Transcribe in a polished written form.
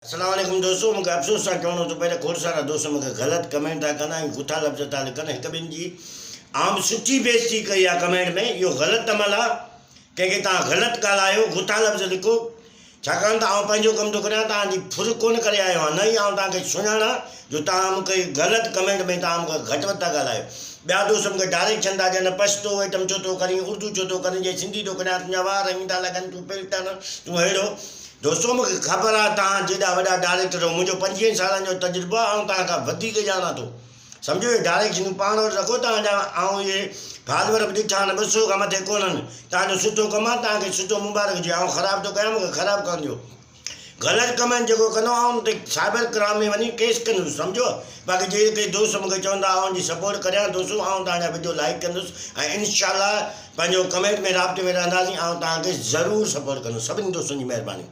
السلام عليڪم دوستو مونکي افسوس سان چوڻو ٿو پئي ته کوڙ سارا دوست مونکي غلط ڪمينٽ ٿا ڪن ۽ گٿا لفظ ٿا لکن هڪ ٻن جي عام سٺي بيعزتي ڪئي آ ڪمينٽ ۾ اهو غلط عمل آ ڪنهن کي توهان غلط ڳالهايو گٿا لفظ لکو ڇاڪاڻ ته آئون پنهنجو ڪم ٿو ڪريان توهان جي ڦر ڪونه ڪري آيو آهيان نه ئي آئون توهان کي سڃاڻان جو توهان مونکي غلط ڪمينٽ ۾ توهان مونکي گهٽ وڌ ٿا ڳالهايو ٻيا دوست مونکي ڊائريڪشن ٿا ڏين پشتو ائٽم ڇو ٿو ڪرين اردو ڇو ٿو ڪرين جي سنڌي ٿو ڪريان تنهنجا وار ائين ٿا لڳن تون پلٽن تون اهڙو دوستو مونکي خبر آ توهان جيڏا وڏا ڊائريڪٽر آهيو منهنجو پنجويهن سالن جو تجربو آ آئون توهان کان وڌيڪ ڄاڻان ٿو سمجهو اهي ڊائريڪشنون پاڻ وٽ رکو توهان جا آئون اهي فالوور به ڏٺا آهن 200 کان مٿي ڪونهن توهان جو سٺو ڪم آ توهان کي سٺو مبارڪ هجي آئون خراب ٿو ڪيان مونکي خراب ڪرڻ ڏيو غلط ڪمينٽ جيڪو ڪندو آئون ان تي سائبر ڪرائم ۾ وڃي ڪيس ڪندس سمجهو باقي جيڪي دوست مونکي چوندا آئون جي سپورٽ ڪريان دوستو آئون توهان جا وڊيو لائڪ ڪندس ۽ انشاء الله پنهنجو ڪمينٽ ۾ رابطي ۾ رهنداسين آئون توهان کي ضرور سپورٽ ڪندس سڀني دوستن جي مهرباني.